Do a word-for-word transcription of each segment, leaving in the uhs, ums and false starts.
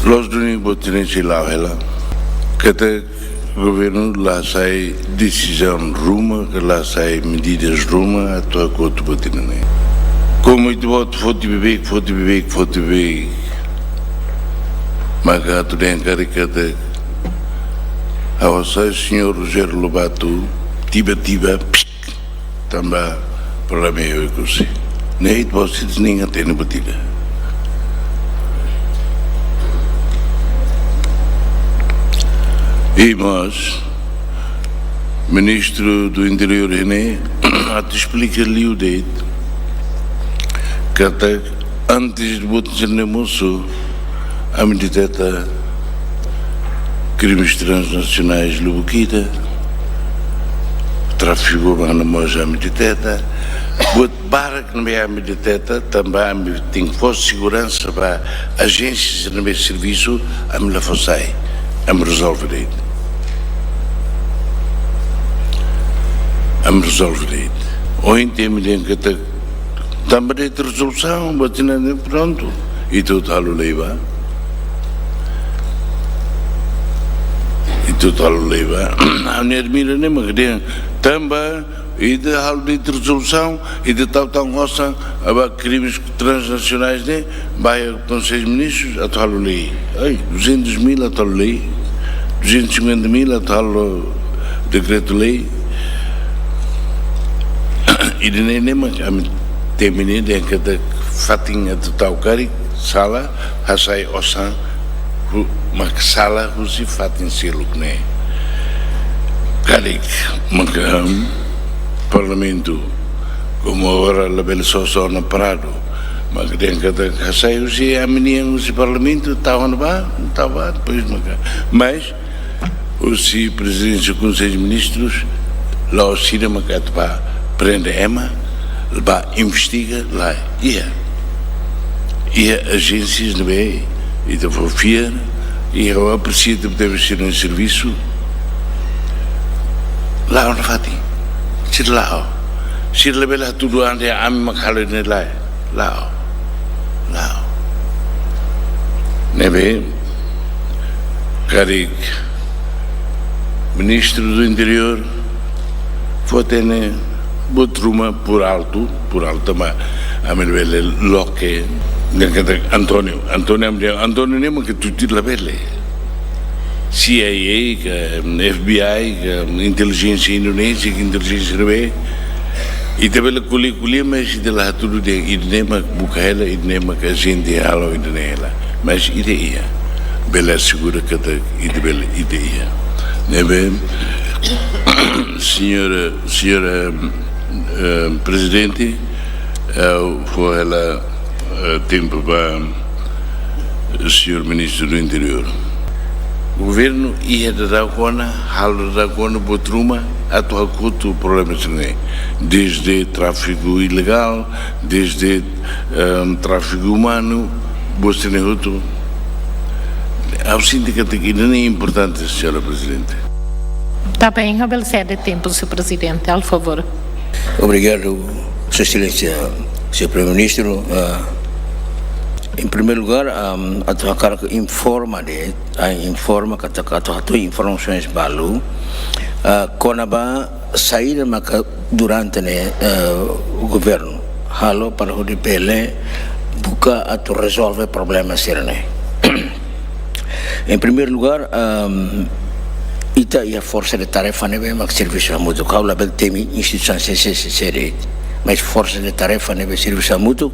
Loos duni buat ne'e sei la'o hela. Katak governu la hasai desizaun ruma, ka la hasai medidas ruma atu hakotu buat ne'e. Komu ita-boot foti beibeik, foti beibeik, foti beibeik. Maka atu dehan karik katak, ha'u hasai señór Rogério Lobato, tiba-tiba, pik, tanba problema iha Oekusi. Ne'e ita-boot seidauk hatene buat ida. I mós, Ministru do Interiór ne'e atu esplika liu de'it katak antes de buat sira-ne'e mosu, ami deteta krimes transnasionais lubuk ida, tráfigu umanu mós ami deteta, buat barak ne'ebé ami deteta, tanba ami tenke fó seguransa ba ajénsia ne'ebé servisu, ami la fó sai, ami rezolve de'it. Ami rezolve de'it. Ohin ami dehan katak tanba de'it rezolusaun, buat ne'e prontu. Ita hotu halo lei ba. Ita hotu halo lei ba. Ami admira ne'e mak dehan tanba ita halo de'it rezolusaun, ita tau tan osan ba krimes transnasionais ne'e, ba iha Konsellu Ministrus atu halo lei. Ai, duzentos mil atu halo lei, duzentos e cinquenta mil atu halo dekretu-lei. Ida-ne'e ne'e mak ami temi ne'e dehan katak fatin atu tau karik sala, hasai osan hu-, mak sala husi fatin seluk ne'e. Karik maka, em, Parlamentu, komu agora labele sosa ona paradu, maka dehan katak hasai husi ami-nian husi Parlamentu, tau ona ba, tau ba, depois maka. Mas husi Prezidénsia Konsellu Ministrus, la'ós ida maka atu ba prende ema, ba investiga, lae. Iha, iha ajénsias ne'ebé ita fó fiar, iha, ha'u apresia tebetebes sira-nia servisu. La'o nafatin. Sira la'o. Sira labele hatudu an dehan ami mak halo ne'e, lae. La'o. La'o. Ne'ebé, karik Ministru do Interiór fó hatene buat ruma por alto, por alto, mas ami labele loke, dehan katak António, António, ami dehan António ne'e mak tuir labele. C I A ka, F B I ka, intelijénsia Indonézia ka, intelijénsia ne'ebé, ita bele ko'alia-ko'alia, mas ita la hatudu dehan ida-ne'e mak buka hela, ida-ne'e mak ajente halo ida-ne'e hela. Mas ida iha. Bele asegura katak ida bele, ida iha. Ne'ebé, señora, señora, eh, Prezidente, eh, fó hela, eh, tempu ba señór Ministru do Interiór. Governu iha daudaun ona, halo daudaun ona buat ruma atu hakotu problema sira-ne'e. Desde tráfigu ilegál, desde, ehm, tráfigu umanu, buat sira-ne'e hotu. Ha'u sente katak ida-ne'e importante, señora Prezidente. Tá bem, ha'u bele sede tempu, señór Prezidente, por favór. Obrigadu, Sua Exelénsia, señór Primeiru-Ministru. Ah, em primeiro lugar, ah, atu hakarak informa de'it, ah, informa katak atu hato'o informasaun balu, ah, kona-ba saida maka durante ne'e, ah, governu halo para hodi bele buka atu rezolve problema sira-ne'e. Em primeiro lugar, ahm, ita iha forsa de tarefa ne'ebé mak servisu hamutuk, ha'u labele temi instituisaun sé, sé, sé, sé de'it. Mas forsa de tarefa ne'ebé servisu hamutuk,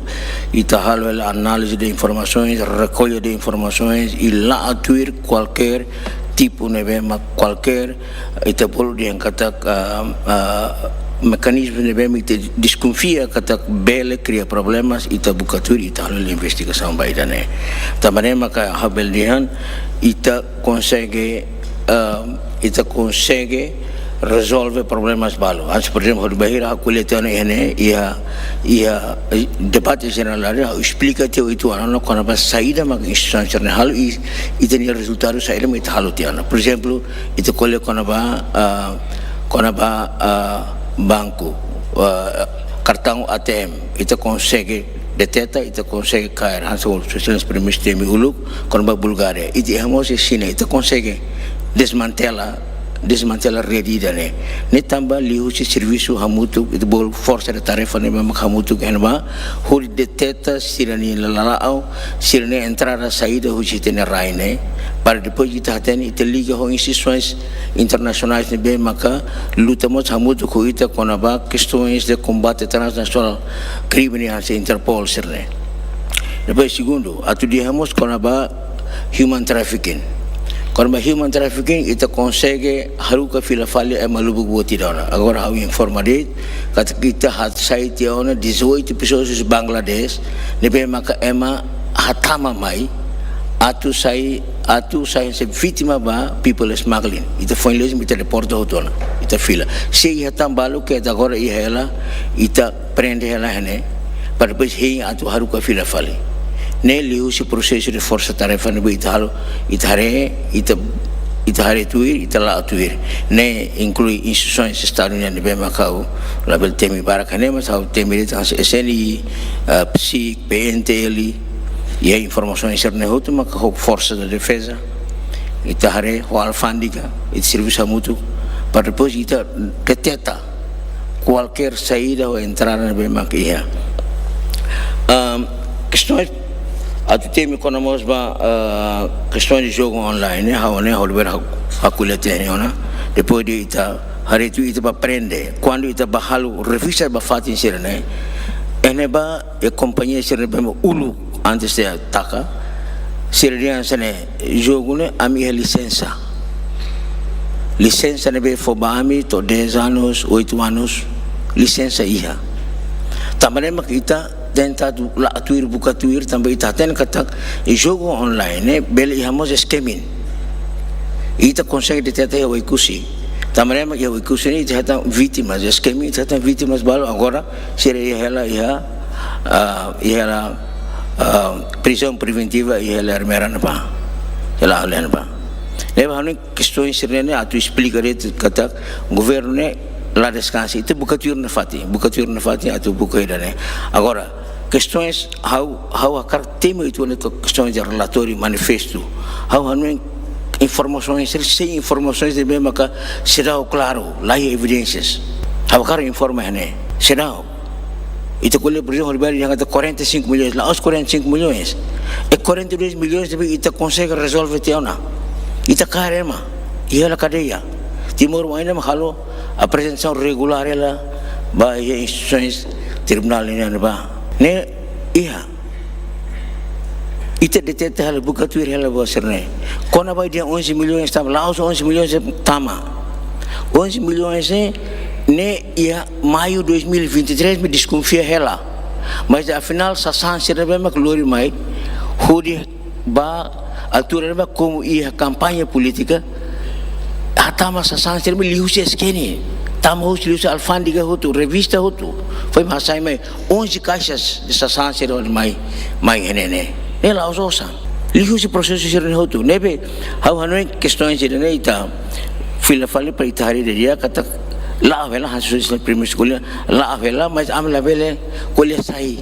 ita halo hela análize de informasaun, rekolla de informasaun, i la'o tuir kualkér tipu ne'ebé mak kualkér, ita bolu dehan katak, ah, ah, mekanizmu ne'ebé mak ita deskonfia katak bele kria problema, ita buka tuir, ita halo investigasaun ba ida-ne'e. Tanba ne'e maka ha'u bele dehan, ita konsege, ah, ita konsege rezolve problema balu. Antes, por ezemplu, hodi bainhira ha'u ko'alia tiha ona iha ne'e, iha, iha, eh, debate jerál ne'e, ha'u esplika tiha uitoan ona kona-ba saida mak instituisaun sira-ne'e halo i, i ita-nia rezultadu saida mak ita halo tiha ona. Por ezemplu, ita ko'alia kona-ba, ah, kona-ba, ah, banku, ah, kartaun A T M, ita konsege deteta, ita konsege kaer, hanesan Sua Exelénsia Primeiru-Ministru temi uluk, kona-ba Bulgária. Ita iha mós iha Xina, ita konsege desmantela, desmantela rede ida-ne'e. Ne'e tanba liuhusi servisu hamutuk, ita bolu forsa de tarefa ne'ebé maka hamutuk iha ne'ebá, hodi deteta sira-nia lala'ok, sira-nia entrada saida husi ita-nia rai ne'e. Para depois ita hatene, ita liga ho instituisoens internasionais ne'ebé maka luta mós hamutuk ho ita kona-ba questões de combate transnacional, krime nian hanesan Interpol sira-ne'e. Depois segundu, atu dehan mós kona-ba human trafficking. Kona-ba human trafficking, ita konsege haruka fila fali ema lubuk boot ida ona. Agora ha'u informa de'it katak ita hasai tiha ona dezoito pessoas husi Bangladesh, ne'ebé maka ema hatama mai, atu sai, atu sai hanesan vítima ba people smuggling. Ita foin lesi mak ita deporta hotu ona, ita fila. Se iha tan balu ke até agora iha hela, ita prende hela iha ne'e, para depois hein atu haruka fila fali. Ne'e liuhusi prosesu de forsa tarefa ne'ebé ita halo, ita haree, ita, ita haree tuir, ita la'o tuir. Ne'e inklui instituisoens Estadu nian ne'ebé maka ha'u labele temi barak iha ne'e, mas ha'u temi de'it hanesan S N I, ah, PSIC, P N T L, iha informasaun sira-ne'e hotu maka ho Forsa da Defeza, ita haree ho alfándega, ita servisu hamutuk, para depois ita deteta kualkér saída ou entrada ne'ebé maka iha. Ahm, kestaun atu temi kona mós ba, ah, kestaun de jogu online, ne'e, ha'u ne'e, ha'u labele ha'u, ha'u ko'alia tiha ona. Depois de ita haree tuir, ita bá prende, kuandu ita bá halo revista ba fatin sira-ne'e, iha ne'ebá iha kompañia sira ne'ebé uluk antes de ataka, sira dehan hanesan ne'e, jogu ne'e ami iha lisensa. Lisensa ne'ebé fó ba ami to'o dez anos, oito anos, lisensa iha. Tanba ne'e mak ita tenta atu la'o tuir, buka tuir, tanba ita hatene katak jogu online ne'e bele iha mós scamming. Ita konsege deteta iha Oekusi. Tanba ne'e mak iha Oekusi ne'e ita hetan vítimas, scamming ita hetan vítimas balu agora, sira iha hela iha, ah, iha hela, ah, prizaun preventiva iha hela Ermera ne'ebá. Hela Aulé ne'ebá. Ne'ebé ha'u hanoin kestaun sira-ne'e atu esplika de'it katak governu ne'e la deskansa. Ita buka tuir nafatin, buka tuir nafatin atu buka ida-ne'e. Agora, kestaun ha'u, ha'u hakarak temi uitoan ne'e to'o kestaun de relatóriu, manifestu. Ha'u hanoin informasaun sira, se informasaun sira ne'ebé maka seidauk klaru, la iha evidénsias. Ha'u hakarak informa iha ne'e, seidauk. Ita ko'alia, por ezemplu, hodi bali dehan katak quarenta e cinco milhões, la'ós quarenta e cinco milhões. É quarenta e dois milhões ne'ebé ita konsege rezolve tiha ona. Ita kaer ema iha hela kadeia. Timoroan mak halo aprezentasaun regulár hela ba iha instituisoens tribunál nian ne'ebá. Ne'e iha. Ita deteta hela, buka tuir hela buat sira-ne'e. Kona-ba dehan onze milhões tama, la'ós onze milhões tama. Onze milhões ne'e, ne'e iha maiu dois mil e vinte e três mak deskonfia hela. Mas afinál sasán sira ne'ebé mak lori mai, hodi ba altura ne'ebá komu iha kampaña polítika, hatama sasán sira ne'ebé liuhusi scamming. Tama husi, liuhusi alfándega hotu, revista hotu. Foin mak hasai mai onze caixas de sasán sira ne'ebé mai, mai iha ne'e ne'e. Ne'e la'ós osan. Liuhusi prosesu sira-ne'e hotu. Ne'ebé ha'u hanoin kestaun sira-ne'e ita fila fali para ita haree didi'ak katak la'o hela, hanesan Sua Exelénsia Primeiru-Ministru ko'alia, la'o hela, mas ami labele ko'alia sai.